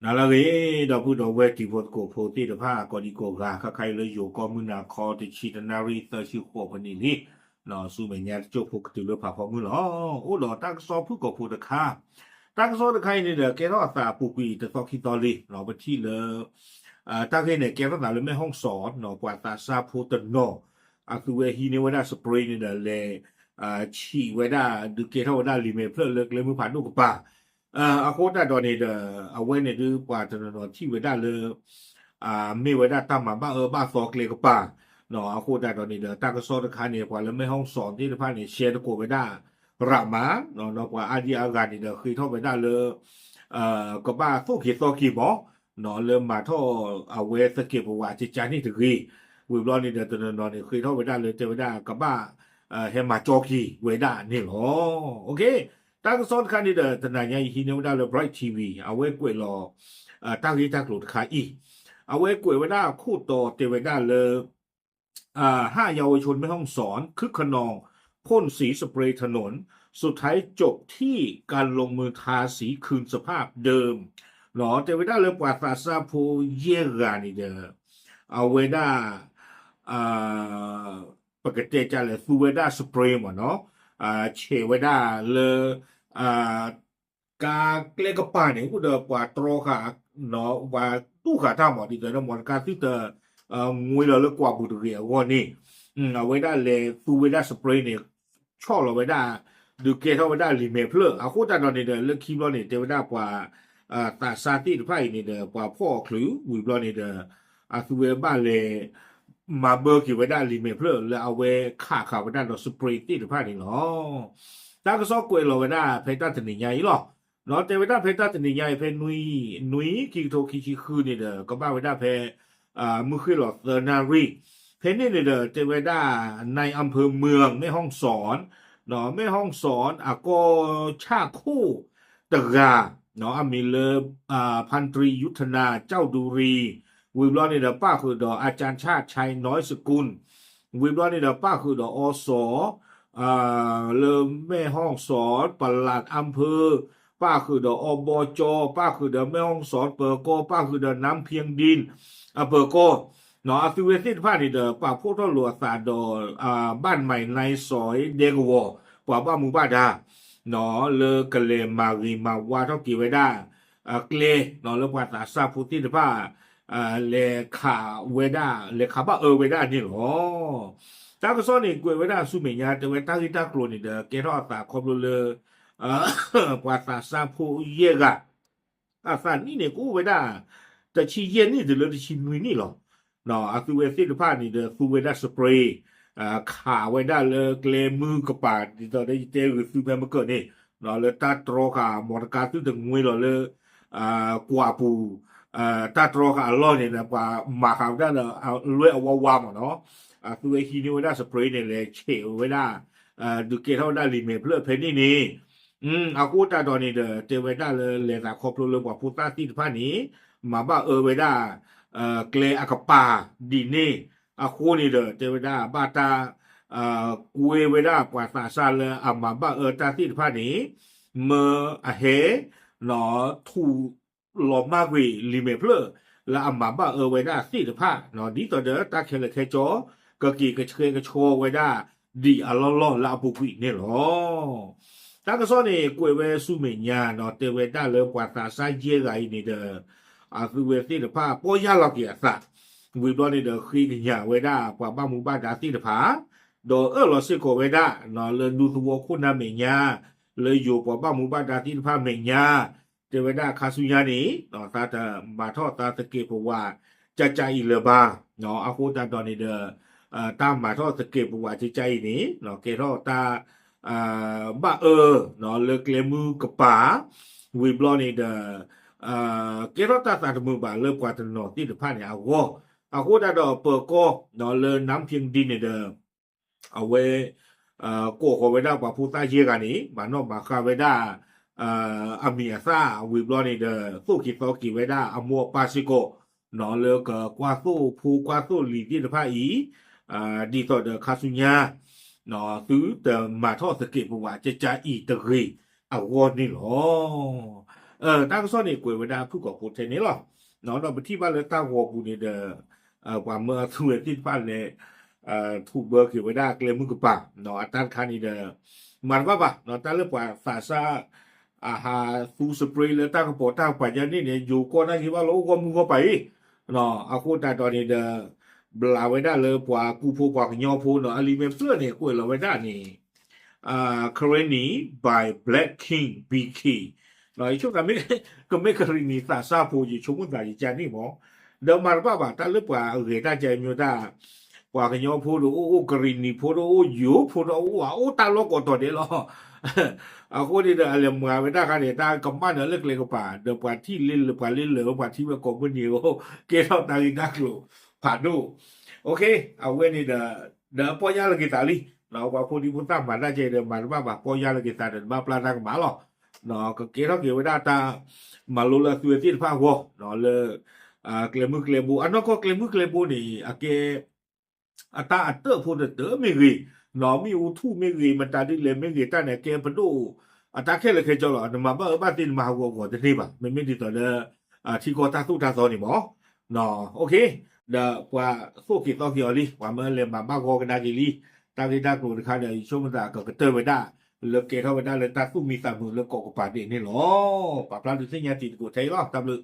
နၤလၢအဂ့ၤ ဒီပုၢ်ဒီဝဲၢ်တံၤဖိသကိးဖိသ့ၣ်တဖၣ် ကိးဒံကိးဂၤ ခါခါအံၤလၢယိၤကီၢ်မုၢ်နၤခီ တဆံတနၣ်ရံၣ်သၢဆံဃိးပနံးလံ, ဆူမဲာ်ညါတစိၢ်ဖိကတုၤလၢဖးဖီမုၢ်လီၤ. အိၣ်ဒီးတၢ်ကစီၣ်ဖုၣ်ကိာ်ဖိတခါ, တၢ်ကစီၣ်တခါအံၤန့ၣ်ဒီး ကဲထီၣ်အသးအပူၤကွံာ်တသီခံသီလံ, ပထံၣ်လၢ တၢ်ဂ့ၢ်န့ၣ် ကဲထီၣ်သးလၢမဲၢ်ဟီၣ်စီၣ်, ပှၤသးစၢ်ဖိတနီၤ အသုဝဲဟံးန့ၢ်ဝဲဒၣ် spray န့ၣ်ဒီး လဲၤဆံးဝဲဒၣ် ဒုးကဲထီၣ်ဝဲဒၣ်လံာ်မဲာ်ဖျၢၣ်လၢကျဲမုၢ်ဖးဒိၣ်ကပၤ အဃိသတးဒီးန့ၣ်ဒီး အဝဲန့ၣ်ဒုးပှၤတနီၤနီၤထံၣ်ဝဲဒၣ်လၢ မ့ၢ်ဝဲဒၣ်တၢ်မၤဘၣ်အၢဘၣ်သီကျဲကပၤ, အဃိသတးဒီးန့ၣ်ဒီး တၢ်ကစီၣ်တခါန့ၣ် ပှၤလၢမဲၢ်ဟီၣ်စီၣ်သ့ၣ်တဖၣ်န့ၣ် ရှဲတကိးဝဲဒၣ် ရးမး, ဒီးပှၤအါဒံအါဂၤန့ၣ်ဒီး ဃ့ထီၣ်ဝဲဒၣ်လၢ ကဘၣ်သိၣ်က့ၤသီက့ၤမး, လၢမၤထီၣ်အဝဲသကဲးပဝးကကါန့ၣ်တဂ့ၤ, ဝံၤဘျီန့ၣ်ဒီး တနီၤနီၤန့ၣ် ဃ့ထီၣ်ဝဲဒၣ်လၢတဲဝဲဒၣ်ကဘၣ် ဟဲမၤကၠီက့ၤဝဲဒၣ်န့ၣ်လီၤ. တၢ်ကစီၣ်တခါန့ၣ်ဒီး တနၤညါအံၤဟံးန့ၢ်ဝဲဒၣ်လၢ Bright TV အဝဲကွဲးလီၤ တၢ်ဂ့ၢ်တၢ်ကျိၤတခါအံၤ, အဝဲကွဲးဝဲဒၣ်ခိၣ်တီတဲဝဲဒၣ်လၢ ห้าเยาวชนแม่ฮ่องสอน คึกคะนองพ่นสีสเปรย์ถนน สุดท้ายจบที่การลงมือทาสีคืนสภาพเดิม တဲဝဲဒၣ်လၢပှၤသးစၢ်ဖိယဲၢ်ဂၤန့ၣ်ဒီး အဝဲဒၣ် ပကတဲကလဲၣ် သူဝဲဒၣ် spray မ့ၢ်နီၤ, ဆဲးဝဲဒၣ်လၢ ကါကျဲကပၤန့ၣ် အိၣ်ဒီးပှၤတြီဃာ် ပှၤတူၢ်ဃာ်တၢ်မး ဒ်သိးဒီး မီတကါသုတ ငွ့လီၤလၢကွၢ်ပူၤတဂ့ၤအဂီၢ်န့ၣ်, အဝဲဒၣ်လဲၤသူဝဲဒၣ် spray န့ၣ် ဆီၣ်လီၤဝဲဒၣ် ဒုးကဲထီၣ်ဝဲဒၣ်လံာ်မဲာ်ဖျၢၣ် အဃိသတးဒီးန့ၣ်ဒီး လၢခံဘျီန့ၣ် တဲဝဲဒၣ်ပှၤ သးစၢ်သ့ၣ်တဖၣ်အံၤန့ၣ်ဒီး ပှၤဖီၣ်အီၤချုး ဝံၤဘျီန့ၣ်ဒီး အသုဝဲဘၣ်လဲၤ မၤဘၢက့ၤဝဲဒၣ်လံာ်မဲာ်ဖျၢၣ်လၢအဝဲခးဃာ်ဝဲဒၣ်ဒီး spray သ့ၣ်တဖၣ်န့ၣ်လီၤ. တၢ်ကစီၣ်ကွဲးလီၤဝဲဒၣ်ဖဲတၢ်တနံၤညါအံၤလီၤ. ဒီးတဲဝဲဒၣ်ဖဲတၢ်တနံၤညါအံၤ ဖဲနွံ နွံ ခံကထိခံဆံဃုန့ၣ်ဒီး ကဘၣ်ဝဲဒၣ်ဖဲ မုၢ်ဃ့ၢ်လီၤသၢနၣ်ရံၣ်, ဖဲန့ၣ်န့ၣ်ဒီး တဲဝဲဒၣ် นายอำเภอเมืองแม่ฮ่องสอน แม่ฮ่องสอน အကီၢ်ဆၣ်ခိၣ်တဂၤ အမံၤလၢ พันตรียุทธนา เจ้าดุรี ဝံၤဘျီန့ၣ်ဒီး ပၣ်ဃုာ်ဒီး อาจารย์ชาติชัย น้อยสกุล ဝံၤဘျီန့ၣ်ဒီး ပၣ်ဃုာ်ဒီး อส လၢ แม่ฮ่องสอน ปลัดอำเภอ ပၣ်ဃုာ်ဒီး อบจ ပၣ်ဃုာ်ဒီး แม่ฮ่องสอน ပၢၤကီၢ် ပၣ်ဃုာ်ဒီး น้ำเพียงดิน အပၢၤကီၢ် အသုဝဲသ့ၣ်တဖၣ်န့ၣ်ဒီး ပာ်ဖှိၣ်ထီၣ်လိာ်အသးဒီး บ้านใหม่นายสอย ဒဲကဝီၤ ပှၤဘၣ်မူဘၣ်ဒါ လၢကလဲၤမၤဂ့ၤမၤဝါထီၣ်က့ၤဝဲဒၣ် ကျဲ လၢပှၤသးစၢ်ဖိသ့ၣ်တဖၣ် လဲၤခးဝဲဒၣ် လဲၤခးဘၣ်အၢဝဲဒၣ်န့ၣ်လီၤ. တၢ်ကစီၣ်န့ၣ် ကွဲးဝဲဒၣ်ဆူမဲာ်ညါ တဲဝဲတၢ်ဂ့ၢ်တၢ်ကျိၤန့ၣ်ဒီး ကဲထီၣ်အသးခီဖျိလၢ ပှၤသးစၢ်ဖိယဲၢ်ဂၤ အသးနံၣ်န့ၣ် ကအိၣ်ဝဲဒၣ် တဆံယဲၢ်နံၣ်တုၤလၢတဆံနွံနံၣ်လီၤ. အသုဝဲသ့ၣ်တဖၣ်န့ၣ်ဒီး သူဝဲဒၣ် spray ခးဝဲဒၣ်လၢကျဲမုၢ်ကပၤ ဒ်သိးဒီးယတဲဂုာ်သုဖဲမုၢ်ကၢၢ်န့ၣ် လၢတၢ်တြီဃာ် မီတကါသုတငွ့လီၤလၢ ကွၢ်ပူၤ တၢ်တြီဃာ်အလီၢ်န့ၣ်ဒီး ပှၤမၤဃာ်ဝဲဒၣ်ဒီး လွဲၢ်အဝါဝါမ့ၢ်နီၤ အသုဝဲဟံးန့ၢ်ဝဲဒၣ် spray န့ၣ် လဲၤဆဲးဝဲဒၣ် ဒုးကဲထီၣ်ဝဲဒၣ်လံာ်မဲာ်ဖျၢၣ်ဖဲန့ၣ်န့ၣ် အဃိသတးဒီးန့ၣ်ဒီး တဲဝဲဒၣ်လၢလဲၤသးခီဖျိလၢပှၤဖိသၣ်သ့ၣ်တဖၣ်န့ၣ် မၤဘၣ်အၢဝဲဒၣ် ကျဲအကပၤဒ်န့ၣ် အဃိန့ၣ်ဒီး တဲဝဲဒၣ်ဘၣ်တၢ် ကွဲဝဲဒၣ်ပှၤသးစၢ်လၢအမၤဘၣ်အၢတၢ်သ့ၣ်တဖၣ်န့ၣ် မၢအဟဲ ထူးလီၤမၢ်ကွံာ်လံာ်မဲာ်ဖျၢၣ် လၢအမၤဘၣ်အၢဝဲဒၣ်သ့ၣ်တဖၣ် ဒ်သိးဒီးတၢ်ခဲလၢာ်ခဲဆ့ ကက့ၤကဆှဲကဆှီဝဲဒၣ် ဒ်အလီၢ်လီၢ်လၢအပူၤကွံာ်န့ၣ်လီၤ. တၢ်ကစီၣ်န့ၣ် ကွဲးဝဲဆူမဲာ်ညါနီၤ တဲဝဲဒၣ်လၢပှၤသးစၢ်ယဲၢ်ဂၤအံၤန့ၣ်ဒီး အသုဝဲသ့ၣ်တဖၣ် ပီၢ်ယၢ်လီၤက့ၤအသး ဝံၤဘျီန့ၣ်ဒီး ဃ့ကညးဝဲဒၣ်ပှၤဘၣ်မူဘၣ်ဒါသ့ၣ်တဖၣ် ဒီးအၢၣ်လီၤစ့ၢ်ကီးဝဲဒၣ် လၢဒူသဝီခိၣ်နၢ်မဲာ်ညါ လၢယိၤပှၤဘၣ်မူဘၣ်ဒါသ့ၣ်တဖၣ်မဲာ်ညါ တဲဝဲဒၣ်ခါဆူညါန့ၣ် သးတမၤထီၣ်သးသကဲးပဝး ကကါအံၤလၢၤဘၣ်. အဃိသတးဒီးန့ၣ်ဒီး တၢ်မၤထီၣ်သကဲးပဝးကကါအံၤန့ၣ် ကဲထီၣ်တၢ် ဘၣ်အၢ လၢကျဲမုၢ်ကပၤ ဝံၤဘျီန့ၣ်ဒီး ကဲထီၣ်တၢ်သးတမုာ်ဘၣ်လၢပှၤတနီၤသ့ၣ်တဖၣ်န့ၣ်အဂီၢ် အဃိသတးဒီးပၢၤကီၢ် လၢ น้ำเพียงดิน န့ၣ်ဒီး အဝဲ ကိးဃီၤဝဲဒၣ်ပှၤဖိသၣ်ယဲၢ်ဂၤန့ၣ် မၤနီၣ်မၤဃါဝဲဒၣ် အမံၤအသၣ် ဝံၤဘျီန့ၣ်ဒီး သိၣ်က့ၤသီက့ၤဝဲဒၣ်အမိၢ်အပၢ်စ့ၢ်ကီး လၢကကွၢ်သိၣ်ဖိကွၢ်သိၣ်လံၤသ့ၣ်တဖၣ်အံၤ ဒ်သိးဒီးခါဆူညါ သုတမၤထီၣ်သကဲးပဝးကကါအံၤတဂ့ၤအဂီၢ်န့ၣ်လီၤ. တၢ်ကစီၣ်န့ၣ်ကွဲးဝဲဒၣ်ဖုၣ်ကိာ်ဖိထဲန့ၣ်လီၤ. ဒီးပထံၣ်ဘၣ်လၢတၢ်ဂီၤပူၤန့ၣ်ဒီး ပှၤမၢအသုဝဲသ့ၣ်တဖၣ်လဲၤ ထုးဘၢက့ၤဝဲဒၣ်ကျဲမုၢ်ကပၤ အတၢ်တခါန့ၣ်ဒီး မၤတဘၣ်ဘၣ် တၢ်လၢပှၤသးစၢ် အဟးသူ spray လၢတၢ်ကပီၤတၢ်ကပၤယါန့ၣ်န့ၣ် ယိၤကီၢ်နာ်က့ဘၣ်လၢအိၣ်ဂီၢ်မုၢ်ဂီၢ်ပၤအံၤ အဃိသတးဒီးန့ၣ်ဒီး ဘျးဝဲဒၣ်လၢပှၤကူဖိပှၤကညီဖိနီၤ အလံာ်မဲာ်ဖျၢၣ်န့ၣ် ကွဲးလီၤဝဲဒၣ်န့ၣ် Karenni by Black King B K ယဆိကမိၣ်သးမ့ၢ် ကမ့ၢ် Karenni သးစၢ်ဖိ ယဆိကမိၣ်သးယကန့ၣ်မး ဒီးမၤတဘၣ်ဘၣ် တၢ်လၢပှၤအဂဲၤတၢ်ကဲမ့ၢ်တၢ် ပှၤကညီဖိဒီးအိၣ်အိၣ် Karenni ဖိဒီးအိၣ် ယိၤဖိဒီးအိၣ် အအိၣ်တၢ်လီၢ်ကိးတီၤဒဲးလီၤ. အဃိန့ၣ်ဒီး အလဲၤမၤဝဲဒၣ်ခါန့ၣ် တၢ်ကမၣ်ဒီးလၢကျဲကပၤ ဒီးပှၤထံၣ်လၢ ပှၤလၢလၢာ် ပှၤထံၣ်ဝဲကိးမုၢ်နံၤ ကဲထီၣ်တၢ်ဂ့ၢ်တၢ်ကျိၤဖးဒိၣ် အဝဲန့ၣ်ဒီး ဒီးပီၢ်ယၢ်လီၤက့ၤသးလံ ပှၤဖိဒံဖိသၣ်မၤတၢ်ကဲဒီး မၤတဘၣ်ဘၣ် ပီၢ်ယၢ်လီၤက့ၤသးဒီး တဘၣ်ပျၢ်တၢ်ကမၣ်လီၤ. ကကဲထီၣ်က့ၤဝဲဒၣ်တၢ် မၤလိလၢအသုဝဲသ့ၣ်တဖၣ်အဂီၢ် လၢ ကျဲမုၢ်ကျဲဘိ အနီၢ်ကီၢ်ကျဲမုၢ်ကျဲဘိန့ၣ် အကဲ အတၢ်အတၢၣ်ဖိတတၢၢ်မ့ၢ်ဂ့ၤ, မ့ၣ်အူထူၣ်မ့ၢ်ဂ့ၤ မတၤဒ်လဲၣ်မ့ၢ်ဂ့ၤ တၢ်န့ၣ်အကဲပဒိၣ် အတၢ်ခဲလၢာ်ခဲဆ့လီၤ. နမၤဘၣ်အၢဘၣ်သီ နမၤဟးဂီၤအဂီၢ်တန့ၢ်ဘၣ်. မ့မ့ၢ်ဒ်သိးလၢ ထံကီၢ်တၢ်သိၣ်တၢ်သီန့ၣ်မး ဒီးပှၤသိၣ်က့ၤသီက့ၤအီၤလံ ပှၤမၢလဲၤမၤဘၣ်ဂီၤကဒါက့ၤလံ. တၢ်ဂ့ၢ်တၢ်ကျိၤတခါဒီး ယဆိကမိၣ်သးကကတၢၢ်ဝဲဒၣ် လၢကဲထီၣ်ဝဲဒၣ်လၢတၢ်သူၣ်မံသးမုာ်လၢကိးကပၤဒဲးန့ၣ်လီၤ. ပာ်ဖျါဒုးသ့ၣ်ညါတံၤသကိးထဲအံၤလီၤ. တၢ်ဘျုး